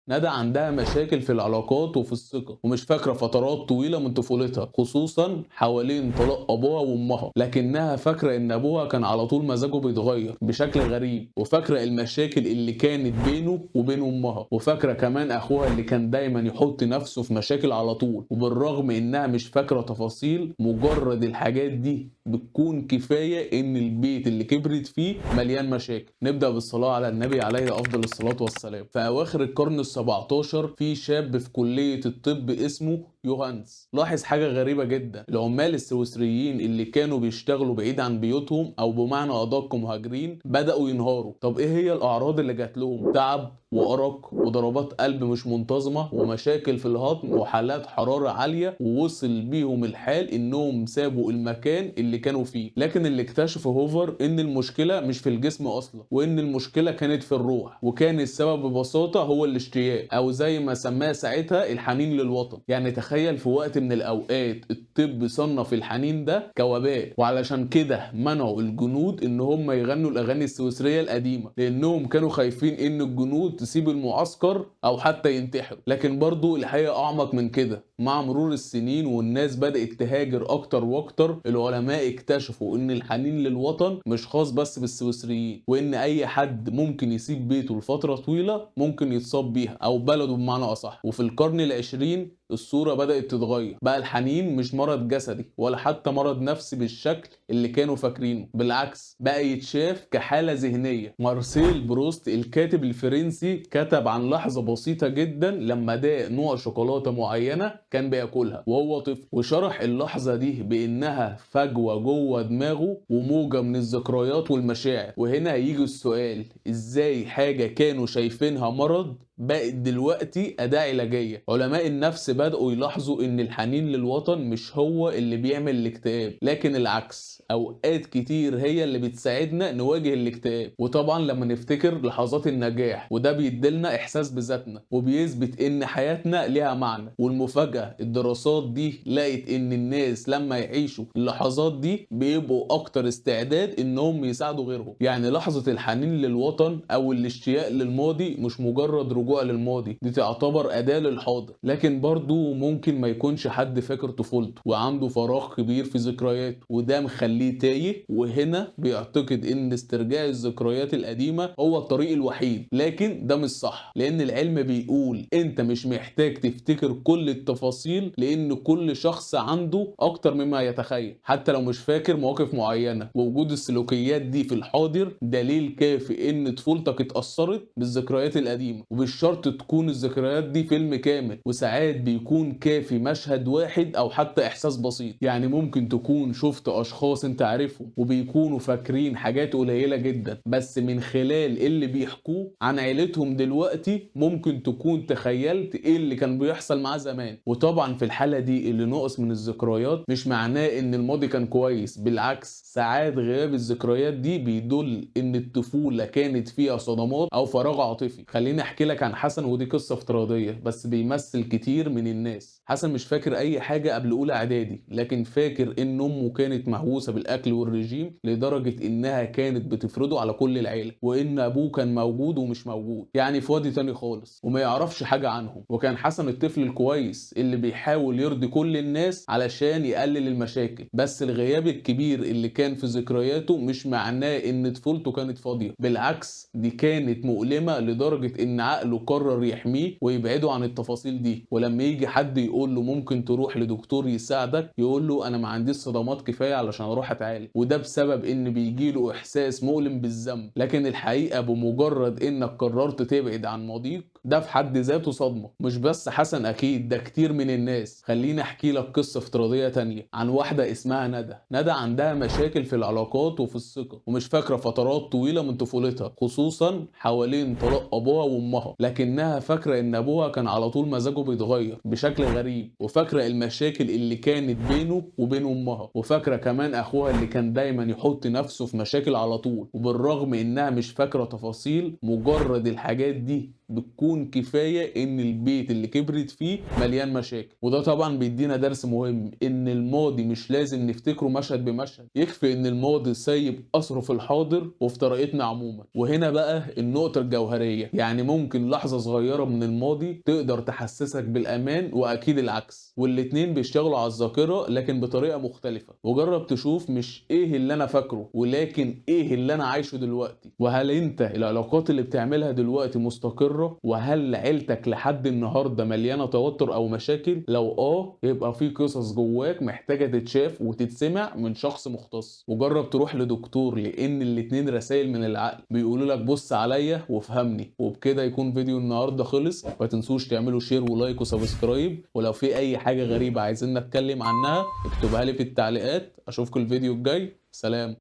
ندى عندها مشاكل في العلاقات وفي الثقة، ومش فاكرة فترات طويلة من طفولتها، خصوصا حوالين طلاق أبوها وأمها، لكنها فاكرة إن أبوها كان على طول مزاجه بيتغير بشكل غريب، وفاكرة المشاكل اللي كانت بينه وبين أمها، وفاكرة كمان أخوها اللي كان دايما يحط نفسه في مشاكل على طول. وبالرغم إنها مش فاكرة تفاصيل، مجرد الحاجات دي بتكون كفاية إن البيت اللي كبرت فيه مليان مشاكل. نبدأ بالصلاة على النبي عليه أفضل الصلاة والسلام. في أواخر القرن 17 في شاب في كلية الطب اسمه يوهانس لاحظ حاجة غريبة جدا. العمال السويسريين اللي كانوا بيشتغلوا بعيد عن بيوتهم، أو بمعنى أدق مهاجرين، بدأوا ينهاروا. طب إيه هي الأعراض اللي جات لهم؟ تعب وأرق وضربات قلب مش منتظمة ومشاكل في الهضم وحالات حرارة عالية، ووصل بيهم الحال إنهم سابوا المكان اللي كانوا فيه. لكن اللي اكتشفه هوفر إن المشكلة مش في الجسم أصلا، وإن المشكلة كانت في الروح، وكان السبب ببساطة هو الاشتياق، أو زي ما سماه ساعتها الحنين للوطن. يعني تخيل في وقت من الأوقات الطب صنف الحنين ده كوباء، وعلشان كده منعوا الجنود إن هم يغنوا الأغاني السويسرية القديمة، لأنهم كانوا خايفين إن الجنود تسيب المعسكر أو حتى ينتحروا. لكن برضو الحقيقة أعمق من كده. مع مرور السنين والناس بدأت تهاجر أكتر وأكتر، العلماء اكتشفوا إن الحنين للوطن مش خاص بس بالسويسريين، وإن أي حد ممكن يسيب بيته لفترة طويلة ممكن يتصاب بيها، أو بلده بمعنى أصح. وفي القرن العشرين الصورة بدأت تتغير، بقى الحنين مش مرض جسدي ولا حتى مرض نفسي بالشكل اللي كانوا فاكرينه، بالعكس بقى يتشاف كحالة ذهنية. مارسيل بروست الكاتب الفرنسي كتب عن لحظة بسيطة جدا لما داق نوع شوكولاتة معينة كان بياكلها وهو طفل، وشرح اللحظة دي بإنها فجوة جوه دماغه وموجة من الذكريات والمشاعر. وهنا هيجي السؤال، إزاي حاجة كانوا شايفينها مرض بقت دلوقتي أداة علاجية؟ علماء النفس بدأوا يلاحظوا إن الحنين للوطن مش هو اللي بيعمل الاكتئاب، لكن العكس، أوقات كتير هي اللي بتساعدنا نواجه الاكتئاب. وطبعا لما نفتكر لحظات النجاح، وده بيديلنا إحساس بذاتنا وبيثبت إن حياتنا ليها معنى. والمفاجأة، الدراسات دي لقت إن الناس لما يعيشوا اللحظات دي بيبقوا أكتر استعداد إنهم يساعدوا غيرهم. يعني لحظة الحنين للوطن أو الاشتياق للماضي مش مجرد رجوع للماضي، دي تعتبر أداة للحاضر. لكن برضو ممكن ما يكونش حد فاكر طفولته وعنده فراغ كبير في ذكرياته، وده مخليه تايه، وهنا بيعتقد ان استرجاع الذكريات القديمة هو الطريق الوحيد. لكن ده مش صح، لان العلم بيقول انت مش محتاج تفتكر كل التفاصيل، لان كل شخص عنده اكتر مما يتخيل، حتى لو مش فاكر مواقف معينة. ووجود السلوكيات دي في الحاضر دليل كافي ان طفولتك اتأثرت بالذكريات القديمة، ومش شرط تكون الذكريات دي فيلم كامل، وساعات بيكون كافي مشهد واحد او حتى احساس بسيط. يعني ممكن تكون شفت اشخاص انت عارفهم وبيكونوا فاكرين حاجات قليلة جدا، بس من خلال اللي بيحكوه عن عيلتهم دلوقتي ممكن تكون تخيلت ايه اللي كان بيحصل معاه زمان. وطبعا في الحالة دي اللي ناقص من الذكريات مش معناه ان الماضي كان كويس، بالعكس ساعات غياب الذكريات دي بيدل ان الطفولة كانت فيها صدمات او فراغ عاطفي. خليني احكي لك عن حسن، ودي قصة افتراضية بس بيمثل كتير من الناس. حسن مش فاكر اي حاجة قبل اولى اعدادي، لكن فاكر ان امه كانت مهووسة بالاكل والرجيم لدرجة انها كانت بتفرضه على كل العيلة، وان ابوه كان موجود ومش موجود، يعني في وادي تاني خالص وما يعرفش حاجة عنهم. وكان حسن الطفل الكويس اللي بيحاول يرضي كل الناس علشان يقلل المشاكل، بس الغياب الكبير اللي كان في ذكرياته مش معناه ان طفولته كانت فاضية، بالعكس دي كانت مؤلمة لدرجة ان عقله قرر يحميه ويبعده عن التفاصيل دي. ولما يجي حد يقول له ممكن تروح لدكتور يساعدك، يقول له انا ما عنديش صدمات كفاية علشان اروح اتعالج، وده بسبب ان بيجيله احساس مؤلم بالذنب. لكن الحقيقة بمجرد انك قررت تبعد عن ماضيك، ده في حد ذاته صدمة. مش بس حسن، اكيد ده كتير من الناس. خليني احكي لك قصة افتراضية تانية عن واحدة اسمها ندى. ندى عندها مشاكل في العلاقات وفي الثقة، ومش فاكرة فترات طويلة من طفولتها، خصوصا حوالين طلاق ابوها وامها، لكنها فاكرة ان ابوها كان على طول مزاجه بيتغير بشكل غريب، وفاكرة المشاكل اللي كانت بينه وبين امها، وفاكرة كمان اخوها اللي كان دايما يحط نفسه في مشاكل على طول. وبالرغم انها مش فاكرة تفاصيل، مجرد الحاجات دي بتكون كفاية ان البيت اللي كبرت فيه مليان مشاكل. وده طبعا بيدينا درس مهم، ان الماضي مش لازم نفتكره مشهد بمشهد، يكفي ان الماضي سايب اثره في الحاضر وفي طريقتنا عموما. وهنا بقى النقطة الجوهرية، يعني ممكن لحظة صغيرة من الماضي تقدر تحسسك بالامان، واكيد العكس، والاتنين بيشتغلوا على الذاكرة لكن بطريقة مختلفة. وجرب تشوف مش ايه اللي انا فاكره، ولكن ايه اللي انا عايشه دلوقتي، وهل انت العلاقات اللي بتعملها دلوقتي مستقرة، وهل عيلتك لحد النهاردة مليانة توتر او مشاكل. لو يبقى في قصص جواك محتاجة تتشاف وتتسمع من شخص مختص. وجرب تروح لدكتور، لان الاتنين رسائل من العقل بيقولوا لك بص عليا وافهمني. وبكده يكون فيديو النهارده خلص. ما تنسوش تعملوا share و like و subscribe، ولو في اي حاجة غريبة عايزين نتكلم عنها اكتبها لي في التعليقات. اشوفكم الفيديو الجاي، سلام.